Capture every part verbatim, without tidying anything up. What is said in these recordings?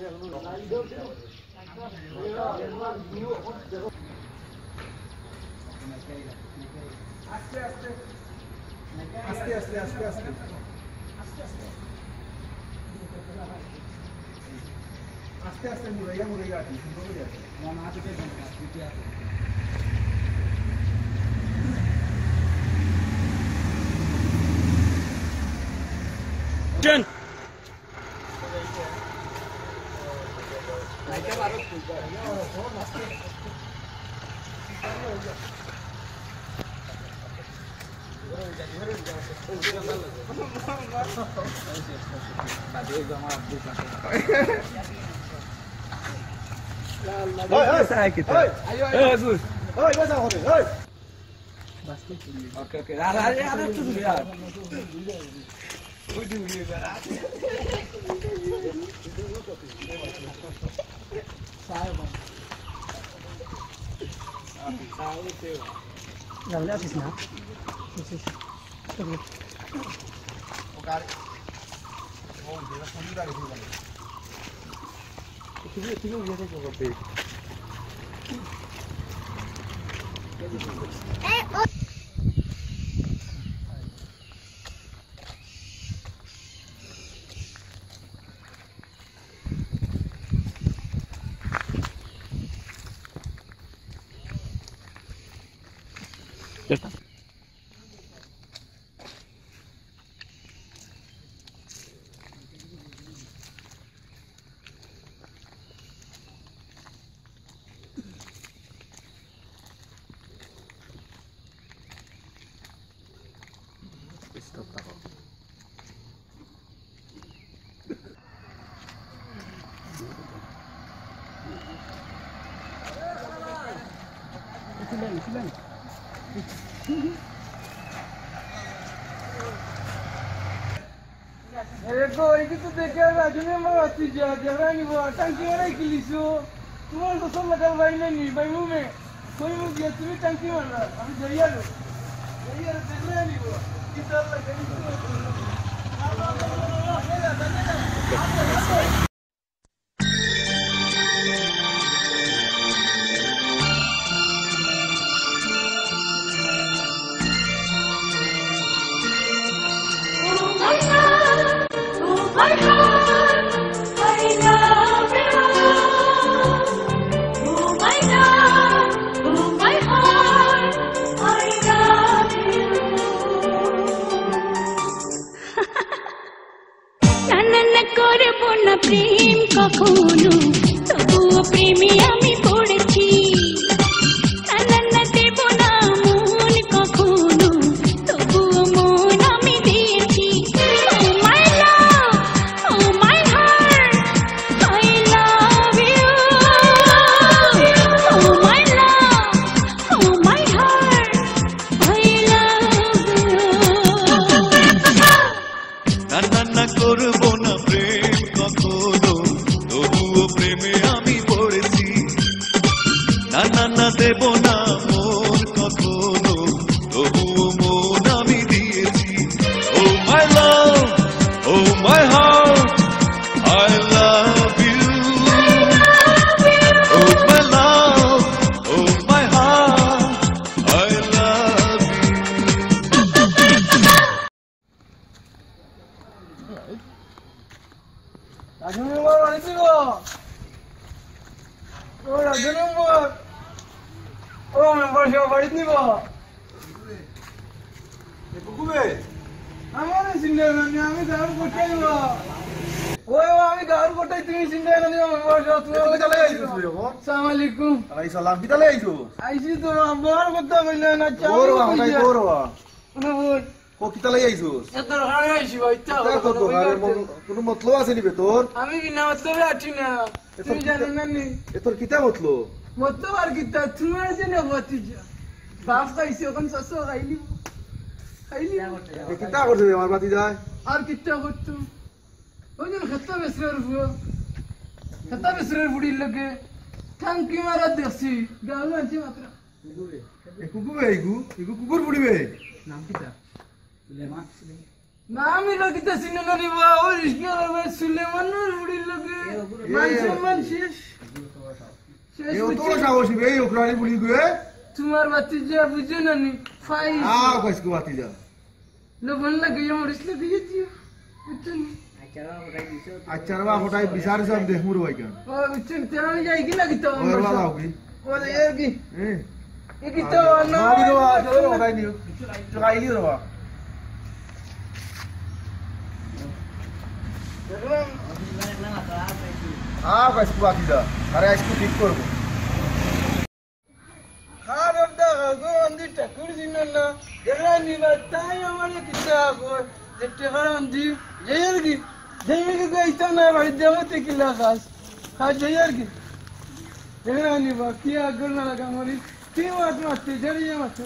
আস্তে, আস্তে, আস্তে, আস্তে। আস্তে, আস্তে, মুড়াইয়া, মুড়াইয়া আটি, সুন্দর করে আটি। আরে গো, এই কিছু দেখে আর রাজনে আমার অতি যা, যারা নিব, টাঙ্কি মারাই কিলিছো। তোমার তো সব লাগাল ভাই নেই, ভাই মুমে। কই মুখ দিয়া তুমি টাঙ্কি মারলা, আমি যাই আর। যাই আর দেখলে নিব। কি চাল লাগে নিব। না, না, না, করব না প্রেম কখনো, তবুও প্রেমে আমি পড়েছি। না, না, না, দেব না মন কখনো, তবুও মন আমি দিয়েছি। Oh my love, oh my heart, I love you. Oh my love, oh my heart, I love you. না, না, না, করব না প্রেম কখনো, তবুও প্রেমে আমি পড়েছি। না, না, না, দেব না মন কখনো, তবুও মন আমি দিয়েছি। Oh my love, oh my heart, I love you. Oh my love, oh my heart, I love you. Raju member বাড়িত নি বা? ও রাজু মেম্বার, ও মেম্বার সাব বাড়িত নি বা? এ কুকুবে? আমারে চিনলে না নি, আমি গাউর কটাই বা। ওই ও আমি গাউর কটাই, তুমি চিনলে না নি মেম্বার সাব, তুমি কিতা লাগি আইছো তুমি এখন? আসসালামু আলাইকুম। ওয়ালাইকুম সালাম, কিতা লাগি আইছো? আইছি তো, বউর কথা কইলে না, চা কই বা, কই বা। না, বল। ও, কিতা লাগি আইছস? এ দরকারে আইছি বা, ইচ্ছা কিতা হলো তোর না, দরকারে? ওই মন-, কোনো মতলব আছে নি বে তোর? আমি বিনা মতলবে আছি না। এ তোর তুমি কিতা, জানো না নি? এ তোর কিতা মতলব? মতলব আর কিতা? তোমার যে না ভাতিজা। বাপ খাইছে, এখন শ্বশুর খাইলি। খাইলি। এ কিতা করছে বে আমার ভাতিজায়? আর কিতা করতো? ওই যে খেতা বেসরের ফুয়া। খেতা বেসরের ফুড়ির লগে। টাঙ্কি মারা দেখছি। গাউলো আনছি মাত্র। এ কুকুর বে, এগু, এগু কুকুর ফুড়ি বে। নাম কিতা? সুলেমান। সুলেমান। না, আমি লগিতা চিনো না রে বা, ওই রিস্কা রে বা, সুলেমানর বুড়ির লগে। এ, মান সম্মান শেষ। শেষ এ, অত বুঝছো? সাহসী বে, এই অকরানি বুলি গে? তোমার ভাতিজা বুঝো না নি? ফাইজ। আ, কইস কো ভাতিজা। লবণ লাগাইয়া মরিচ লাগাইয়া দিও। বুঝছো নি? আচ্ছা, রে বা, ওটাই বিচার সব দেখ, মুরু ভাই কেন? ও, বুঝছো নি? তেরা আমি যাই কি লাগি তো? ওই, ওই, ওই, ওই। ওই, এ কি? এ। এ কি তো? না, না, না, না, না, ওটাই নিও। চলো, আইলি রে বা। আ, কইস কো ভাতিজা। আরে, আইজ কো ঠিক করবো। খারাপ দেখা গো, আন্দি ঠাকুর চিনো না। দেখরা নি বা, তাই আমার কিতা কয়। যে টেকার আন্দি, জেয়ের কি? জেয়ের কি কইতা না, বাড়ি দেবো তে কিলা খাস। খাস জেয়ের কি? দেখরা নি বা, কি আগর না লাগা মরি। কি মাত মারতে, জড়িয়ে মারতে।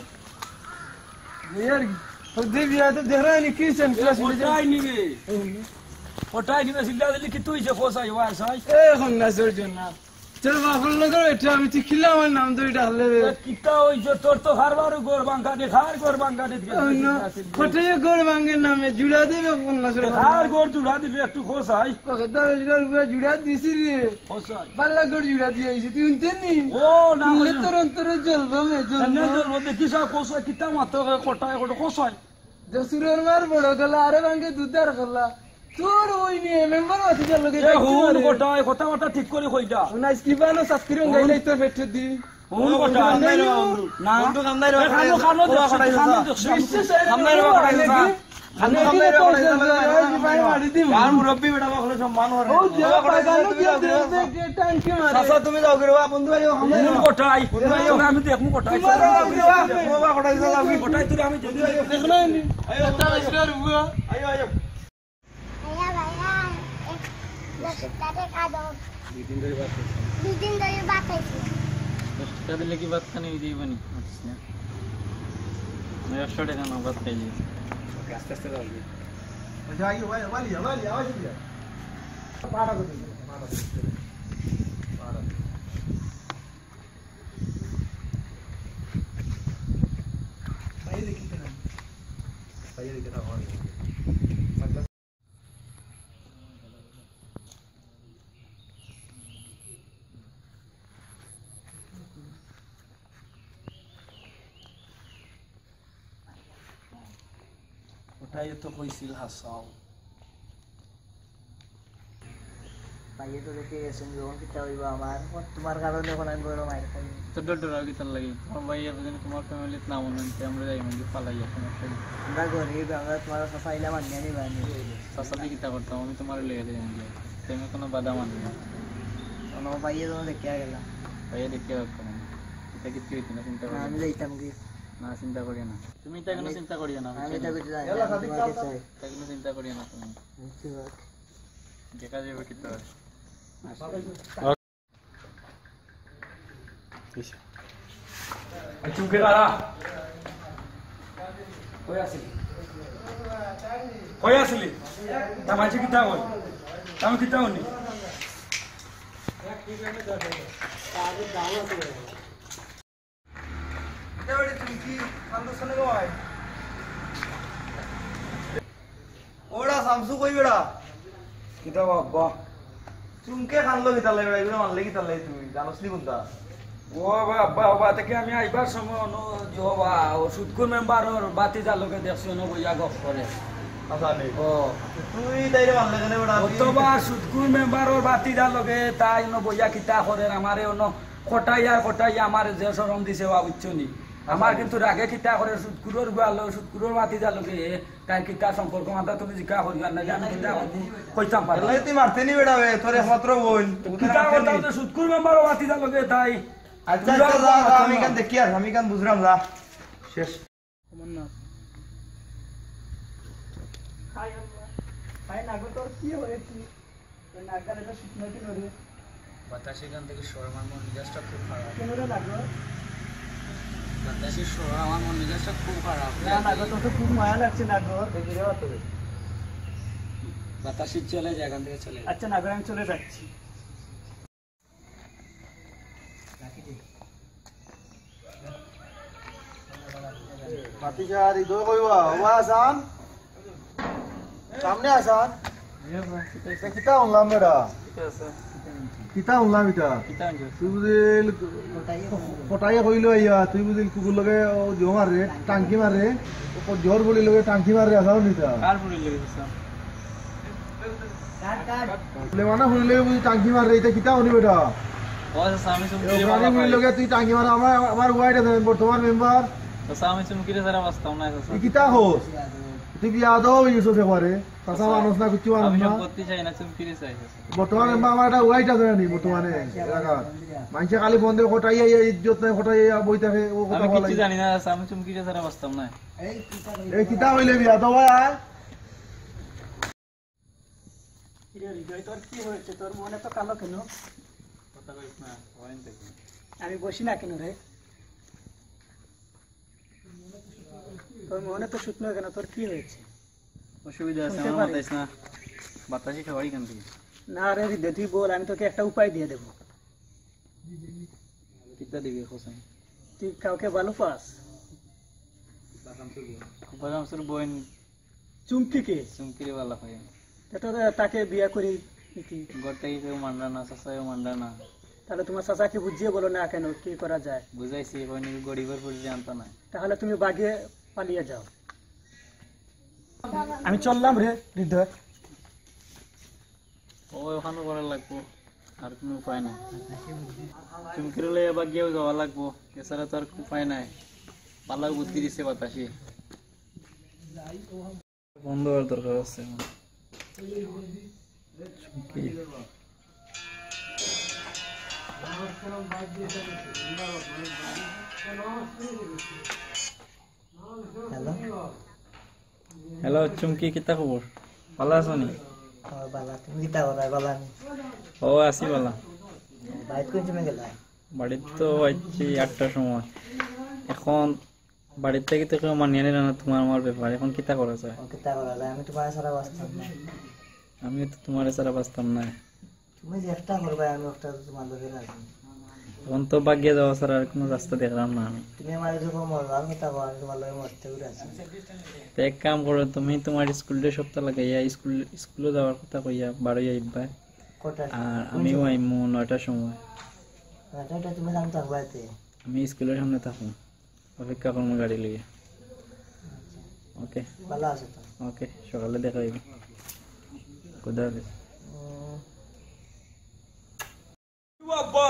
জেয়ের কি? ও দেবিয়া তো দেখরা নি, কি সেন ক্লাস হইছে? ওটাই নিবে। ওটাই নিবে, চিল্লা দিলে কি তুই যে ফসাই, ওয়াই সাই? এ, এখন না, জোর জোর না। তোর বাপর লগে এটা আমি তুই খিলা আমার নাম ধরে ডাকলে রে। তা কিতা হইছে? তোর তো হারবারও ঘর ভাঙ্গা দে, হার ঘর ভাঙ্গা দে। ও না, কোথায় ঘর ভাঙ্গের নামে জুড়া দেবে পঞ্চাশ টাকা। হার ঘর জুড়া দিবে একটু খোঁজ আই। কত জুড়া দিছি রে। খোঁজ আই। বাল্লা ঘর জুড়া দিয়ে আইছি, তুই শুনতে নি? ও না, শুনলে তোর অন্তরে জ্বলবো মে, জ্বলবো। এমনি জ্বলবো, দেখি সব খোঁজ আই, কিতা মাত্র কোটায় কোটা খোঁজ আই। জসুরের মার বড় গলা, আরে ভাঙ্গে দুধার গলা। তোর ওই নিয়ে মেম্বার আছে যে লগে এ, দেখতে হুন পারে। গোটা, এই কথাবার্তা ঠিক করে কইটা। হুন আইজ কি বানো সাবস্ক্রিপ্ট গাইলে তোর পেটে দি। হুন গোটা। না। বন্ধু কাম নাই রে, এ, খানো, খানো, খানো, দেখছি, খানো, দেখছি। বিশ্বাস হয় না, খাম নাই রে, খানো খাম নাই রে, নাকি? খানো খাম নাই রে, খানো খাম নাই রে। ভাই মারি দিমু। আর মুরব্বি বেটা, বাবা, কোনো সম্মান করে। ও, যা বাগানো গিয়া দেখ, দেখ, দেখ, টান কি মারে। চাচা, তুমি যাও গিরবা, বন্ধু ভাই, খাম নাই রে। হুন গোটাই। বন্ধু ভাই, আমি দেখমু গোটাই। তোমার যাও গিরবা, বাবা, গোটাই যাও, আমি গোটাই তুই আমি দেখি। দেখো না নি? আইও, এটা আইসলার বুয়া। আইও, আইও। ভাইয়া, ভাইয়া, এক, দশ টাকা দাও। দুই দিন ধরে ভাত খাইছি। দুই দিন ধরে ভাত খাইছি। দশ টাকা দিলে কি ভাত খানি হয়ে যাইব নি? আচ্ছা। আমি একশো টাকা না ভাত খাইলি। ওকে, আস্তে আস্তে যাও গিয়ে। আচ্ছা, আইও, ভাই, ভাই, ভাই, ভাই, ভাই। পাড়া করে দিন, পাড়া করে দিন। পাড়া। বাইরে কিতে না? বাইরে কিতে না? ওটাই তো কইছিল হাসাও। ভাইয়ে তো দেখে গেছেন, যখন কিতা হইব আমার, তোমার কারণে এখন আমি বড় মাইর খাই। তো ডর ডর আগে তার লাগে, তোমার ভাই এখন তোমার ফ্যামিলিতে না মনে হচ্ছে, আমরা যাই মানে পালাই এখন একটা। আমরা গরিব, আমরা তোমার কথা চাইলে মানিয়ে নিবা নি। চাচাদি কিতা করতাম, আমি তোমার লইয়া যাই আমি। তুমি কোনো বাধা মানবে না। কোনো ভাইয়ে তো দেখে গেলাম। ভাইয়ে দেখে রাখতাম। এটা কিচ্ছু হইতো না, চিন্তা না, করি আমি না। যাইতাম কি? না, চিন্তা করিও না। তুমি এটা কোনো আমি চিন্তা করিও না, আমি বুঝছো এটা না? কিছু জানি না, আমি তোমাকে চাই। এটা কোনো চিন্তা করিও না তুমি। বুঝছি বাবা। দেখা যাবে কিতা হয়। চুপকে দাঁড়া। কই আছিলি? কই আছিলি? তা মাঝে কিতা হল? আমি কিতা হনি? ইটা বেটা চুমকি, কান্দো কেনে গো ভাই? ওরা শামসু কই বেটা? কিতা বা আব্বা? চুমকে কান্দলো কিতার লাগি বেটা? এগুলো মারলে কিতার লাগি তুমি? জানোস নি কোনটা? ও বা আব্বা, ও বা, থেকে আমি আইবার সময় অনো, যে ও বা, ও সুদকুর মেম্বারর বাতিজার লগে দেখছি, অনো বইয়া গপ করে। আচ্ছা, নে। ও। তুই তাইরে মারলে কেনে বেটা? ও তো বা সুদকুর মেম্বারর বাতিজার লগে তাই অনো বইয়া কিতা করে, আমারে অনো কটাই আর কটাই আমারে যে শরম দিছে বা, বুঝছো নি? আমার কিন্তু রাগে কিতা করে সুদকুরর গুয়ালো, সুদকুরর বাতিজার লগে, তাই কিতা সম্পর্ক মাত্রা তুমি জিকা করিও না, আমি কিতা করবো, কইতাম পারলাম না। এলাই তুই মারতে নি বেটা বে, তোর একমাত্র বোন। কিতা করতাম তো সুদকুর মেম্বারর বাতিজার লগে তাই। আচ্ছা, আচ্ছা, যা, যা, আমি কান দেখি আর, আমি কান বুঝলাম, যা। শেষ। আমার না। হায় আল্লাহ। হায় নাগো, তোর কি হয়েছে? তোর নাকটা এটা শুকনো কেন রে? বাতাস এখান থেকে সর, আমার মন মেজাজটা খুব খারাপ। কেন রে নাগো? বাতাসের সর, আমার মন মেজাজটা খুব খারাপ। না নাগো, তোর তো খুব মায়া লাগছে নাগো। এই যে রে বাতাস। বাতাসে চলে যা, এখান থেকে চলে যা। আচ্ছা নাগো, আমি চলে যাচ্ছি। ভাতিজা, আর ইদো কইবা, ওবা আসান। সামনে আসান। এ কিতা শুনলাম বেটা? কিতা শুনলাম ইটা? তুই বুঝিল কটাইয়ে কইলো আইয়া, তুই বুঝিল কুকুর লগে ও জো মারে, টাঙ্কি মারে, ও জোর বলি লগে টাঙ্কি মারে, আসাও নিতা। কার বলি লগে আসাও? বলে মানে হুনলে বুঝি টাঙ্কি মারে, ইটা কিতা হুনি বেটা? ও আচ্ছা, আমি শুনছি। লগে তুই টাঙ্কি মারে, আমার, আমার ওয়াইড আছে, বর্তমান মেম্বার। আচ্ছা, আমি চুমকিরে ছাড়া বাঁচতাম না, আচ্ছা। ই কিতা হোস? তুই বিয়াদব অই গেছস একেবারে। চাচা মানুষ না, কিচ্ছু মানুষ আমি না। সম্পত্তি চাই না, চুমকিরে চাই। বর্তমানে বা আমার একটা ওয়াইট আছে জানি, বর্তমানে এলাকার। মানষে খালি ফোন দিয়ে কটাই আইয়া ইজ্জত নাই, কটাই আইয়া বই থাকে, ও কথা আমি বলে। কিচ্ছু জানি না, চাচা, আমি চুমকিরে ছাড়া বাঁচতাম না। এই কিতা হইলে বিয়া তো ভাই? কিরে হৃদয়, তোর কি হয়েছে? তোর মন এত কালো কেন? কথা কইস না, অইন দেখি। আমি বসি না কেন রে? তোর মনে তো শুকনো কেন? তোর কি হয়েছে? অসুবিধা আছে, শুনতে আমার পারি। মাথায় না। বাতাসি খাওয়াই কেন তুই? না রে হৃদয়, তুই বল, আমি তোকে একটা উপায় দিয়ে দেবো। কিতা দিবি, হোসেন? তুই কাউকে ভালো পাস? খুব ভালো, আমার বোন। চুমকিকে? চুমকিরে ভালো পাই। তে তো তাকে বিয়া করি নিতি। ঘর থেকে কেউ মানরা না, চাচাও মানরা না। তাহলে তোমার চাচাকে বুঝিয়ে বলো না কেন, কি করা যায়? বুঝাইছি, কই নাকি গরিবের পরিচয় আনতো না। তাহলে তুমি বাগে পালিয়ে যাও। আমি চললাম রে হৃদয়। ও, ওখানে করা লাগবো, আর কোনো উপায় নাই। চুমকিরে লইয়া বাগিয়াও যাওয়া লাগবো, এছাড়া তো আর উপায় নাই। ভালো বুদ্ধি দিছে বাতাসে। বন্ধ হওয়ার দরকার আছে এখন। চুমকি। হ্যালো। হ্যালো, চুমকি, কিতা খবর? ভালা আছো নি? ও, ভালা। তুমি কিতা করো? ভালা নি? ও, আছি ভালা। বাড়িত কোন সময় গেলা? বাড়িত তো আইছি আটটার সময়। এখন বাড়িত থাকি তো কেউ মানিয়া নিল না তোমার আমার ব্যাপার। এখন কিতা করা যায়? ও, কিতা করা যায়? আমি তোমার ছাড়া বাঁচতাম না। আমি তো তোমার ছাড়া বাঁচতাম না। তুমি যেটা করবে, আমি ওটা তোমার লগে রাজি। এখন তো বাগিয়া যাওয়া ছাড়া আর কোনো রাস্তা দেখলাম না আমি। তুমি আমার যখন মরবা, আমি তা আমি তোমার লগে মরতে রাজি। তো এক কাম করো, তুমি তোমার স্কুলটা সপ্তাহ লাগাইয়া স্কুল, স্কুলে যাওয়ার কথা কইয়া বারোই আইবা। কটার সময়? আর আমিও আইমু নয়টার সময়। নয়টা, নয়টা তুমি জানো থাকবা এতে? আমি স্কুলের সামনে থাকবো। অপেক্ষা করবো গাড়ি লইয়া। ওকে। ভালো আছো তো? ওকে, সকালে দেখা হইবে। খুদা হাফেজ। উম। বাবা,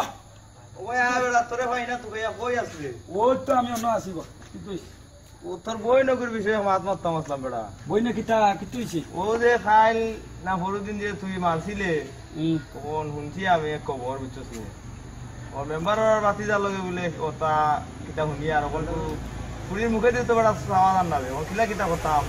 ও ভাই, আ, বেটা, তোরে ভাই না, তুই ভাইয়া কই আসলে? ওই তো আমি অন্য আছি বা। কি কইস? ও তোর বই নগর বিষয়ে মাত মারতাম আসলাম, বেটা। বই না কিতা, কিতা হইছে? ও যে খাইল না পরদিন যে তুই মারছিলে, হুম। তখন শুনছি আমি এক খবর, বুঝছস নি? ও মেম্বার আর বাতি যার লগে বলে, ও তা কিতা শুনি আর অখন তো ফুরির মুখে দিয়ে তো বেটা সামাধান নাবে। ও কিলা কিতা করতাম?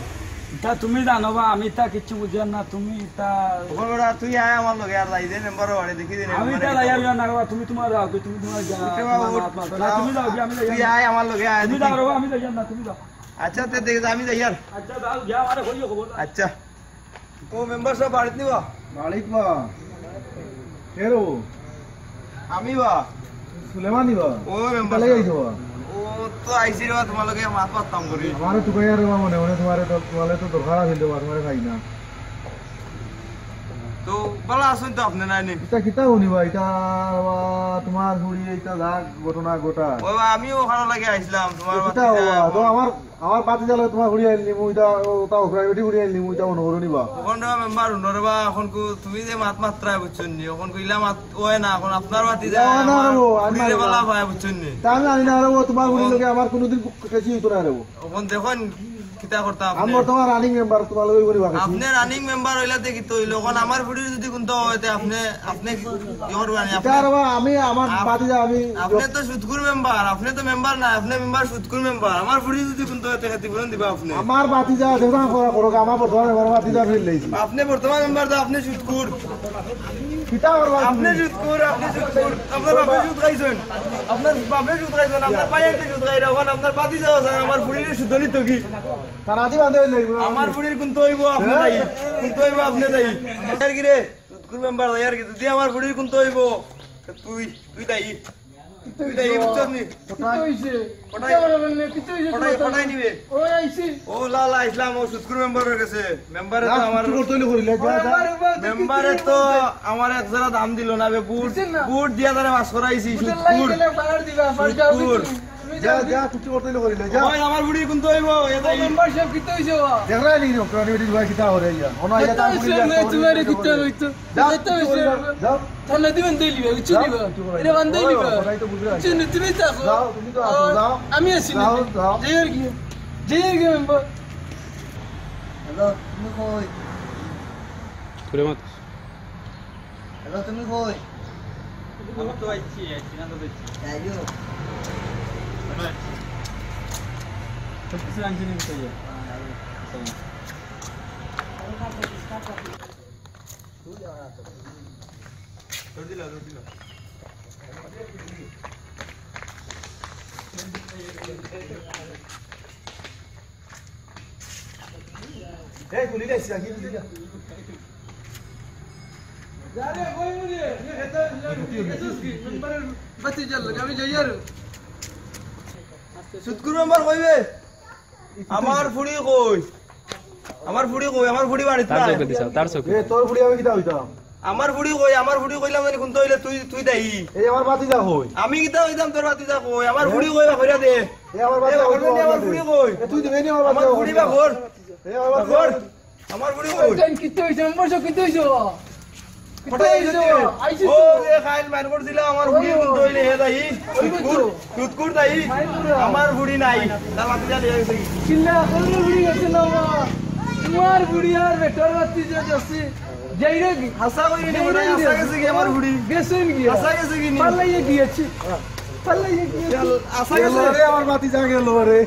তা তুমি জানো বা, আমি তা কিচ্ছু বুঝিয়ার না, তুমি তা ওখানে বেটা তুই আয় আমার লগে আর যাই যে মেম্বার বাড়ি দেখি দিন। আমি তা যাইয়ার না রে বা, তুমি তোমার যাও, তুমি তোমার যাও, উঠে বাবা, তোমার উঠ। মাত মাত। না, তুমি যাও, আমি যাই তুই না। আয় আমার লগে আয়, তুমি দেখি। যাও রে বা, আমি যাই না, তুমি যাও। আচ্ছা, তে দেখ, আমি যাই আর। আচ্ছা, যাও, যাও, আরে কইও খবর। আচ্ছা। ও মেম্বার সাহেব বাড়িত নি বা? বাড়িত বা? কে রে ও? আমি বা? সুলেমানি বা? ও মেম্বার তাহলে সাহেব। এই তো বা? ও তো আইছি রে বা, তোমার লগে মাত মারতাম করি। আমারে তো কইয়া রে বা মনে মনে তোমারে তো, তোমারে তো দরকার আছিল রে বা, তোমারে পাই না। তো ভালা আছইন তো আপনে নাই নি? ইতা কিতা হুনি বা, ইতা বা তোমার ফুড়ি ইতা যা ঘটনা ঘটা। ও বা, আমিও ওখানে লাগে আইছিলাম, তোমার কিতা বাতিজা বা, তো আমার আমার বাতি জ্বালা তোমার ঘুরিয়ে আনলি, মুই তা, ও, তাও প্রাইভেটই ঘুরিয়ে আনলি, মুই তা মনে করো নি বা। অখন রে মেম্বার, হুনো রে বা, অখন কু, তুমি যে মাত মাতরায় বুঝছো নি, অখন কু ইলা মাত ওয় না, অখন আপনার বাতি ইলা যায়, না আমার রে বা, আমি ঘুরিয়ে মারি বালা না। পায় বুঝছো নি। তা আমি জানি না রে বা, তোমার ঘুরির লগে আমার কোনোদিন কেসি হইতো না রে বা। অখন দেখইন, কিতা করতা আমি আপনে? বর্তমান রানিং মেম্বার, তোমার লগে ঘুরি বাকি। আপনে রানিং মেম্বার হইলা তে কিতা হইলো? অখন আমার ঘুরির যদি কুন্তা হয়, তে আপনে, আপনে কি করবা নি? আপনে ইতা রে বা, আমি আমার আপ-, বাতি যা, আমি আপনে তো সুদখুর মেম্বার, আপনে তো মেম্বার না, আপনে মেম্বার সুদ কোন মেম্বার? আমার ফুড়ি যদি কুন্তা হয়, তে ক্ষতিপূরণ দিবা আপনে। আমার বাতিজা, দেখো না, করো, করো, আমার বর্তমানে আমার বাতিজা ফেল দিয়েছি। আপনে বর্তমান মেম্বার তো, আপনে সুদখুর। কিতা করবা আপনে তুমি? সুদখুর, আপনে সুদখুর। আপনার বাপে সুদ খাইছইন। আপনার বাপে সুদ খাইছইন, আপনার ভাইয়ে সুদ খাইরা, অখন আপনার বাতিজা আছে, আমার ফুড়িরে সুদ নিত কি? তার আদি বান্ধে হইলে হইব। আমার ফুড়ির কুন্তা হইব, আপনে হ্যাঁ? দায়ী। কুন্তা হইব, আপনে দায়ী। আর কি রে? সুদখুর মেম্বার দায়ী আর কি? যদি আমার ফুড়ির কুন্তা হইব, তুই, তুই দায়ী। তুই দেই, বুঝছস নি? কিতা অইছে? পটাই। কিতা বলে বললে? কিতা অইছে পটাই, তোমার? পটাই নিবে। ও আইছি। ও লালা, ইসলাম, ও সুৎকুর মেম্বারর গেছে। মেম্বারে তো যা, আমার কিছু করতে অইলে করিলে, যা, যা। মেম্বারে তো আমার এক জোড়া দাম দিল না বে, ভোট, দিছে না? ভোট দিয়া তারে পাস করাইছি, বুঝে সুৎকুর। লাগে গেলে পাহাড় দিবা, পাহাড় যাও সুৎকুর। তুমি যা, যাও। যা, কিছু করতে অইলে করিলে, যা। ওই আমার ফুড়ি কুনতা অইবো, এটা ও মেম্বার সাব, কিতা অইছে বাবা? দেখরায় নি, ডক্টর আলী বেটি ভাই কিতা করে ইয়া। ওনা ইয়া কিতা তার অইছে ফুড়ি রে, তোমার কিতা অইতো? যাও, যাও। ঠান্ডা দিবেন তো লিবা, কিছু যাও, লিবা। কিছু করাই এটা না। বান্ধে ওই, লিবা। ওটাই তো বুঝে কিছু আছে। নি, তুমি তো আছো। যাও, তুমি তো আছো, আর যাও। আমি আছি না। যাও, যাও। যাই আর কি। যাই আর কি মেম্বার। হ্যালো, তুমি কই? তুলে মাত। হ্যালো, তুমি কই? আমার তো আইছি, আইছি না তো দেখছি। যাইও। হ্যালো, আইছি। সব কিছু আনছি নি, কোথায় যাই? হ্যাঁ, যাইও। আচ্ছা। এই, গুলি গাইছি, আগে গুলি গা। যারে, কই গুলি? এ, এটা, এটা কি? মেম্বারের বাতি জ্বাল লাগে, আমি যাই আর। সুৎকুর মেম্বার কইবে? আমার ফুড়ি কই? আমার ফুড়ি কই? আমার ফুড়ি বাড়িত তার নাই। চোখে দিছাও, তার চোখে। এ, তোর ফুড়ি আমি কিতা হইতাম? আমার ফুড়ি কই? আমার ফুড়ি কইলাম জানি কুনতা অইলে তুই, তুই দেই। এই আমার ভাতিজা কই? আমি কিতা হইতাম তোর ভাতিজা কই? আমার ফুড়ি কই বা কইরা দে। এই আমার এ, ভাতিজা কই? আমার ফুড়ি কই? এ, তুই দিবে নি আমার আমার ভাতিজা ফুড়ি কই? বা কর। এ আমার ভাতিজা কর। কই? আমার ফুড়ি কই? জান কিতা অইছে? আমার বয়স কিতা অইছে? হঠাৎ আইছো আইছো তো। ও, যে খাইল মাইর করছিলা, আমার ফুড়ি ওই, কুনতা অইলে হে দাই। ওই তো। সুৎকুর, সুৎকুর দাই। মাইর করো। আমার ফুড়ি নাই। তার মাটি জালি হয়ে গেছে। চিল্লা, আমার ফুড়ি গেছে না, মা। তোমার ফুড়ি আর বেটার রাত্রি যে যাচ্ছে। যাই রে কি? হাসা কই রে, যাই রে হাসা কি? গেছে কি আমার ফুড়ি? গেছে নি কি? হাসা গেছে কি নি? পাল্লাইয়ে গিয়েছি। পাল্লাইয়ে গিয়েছি। হাসা গেছে? রে, আমার মাটি যা গেল রে।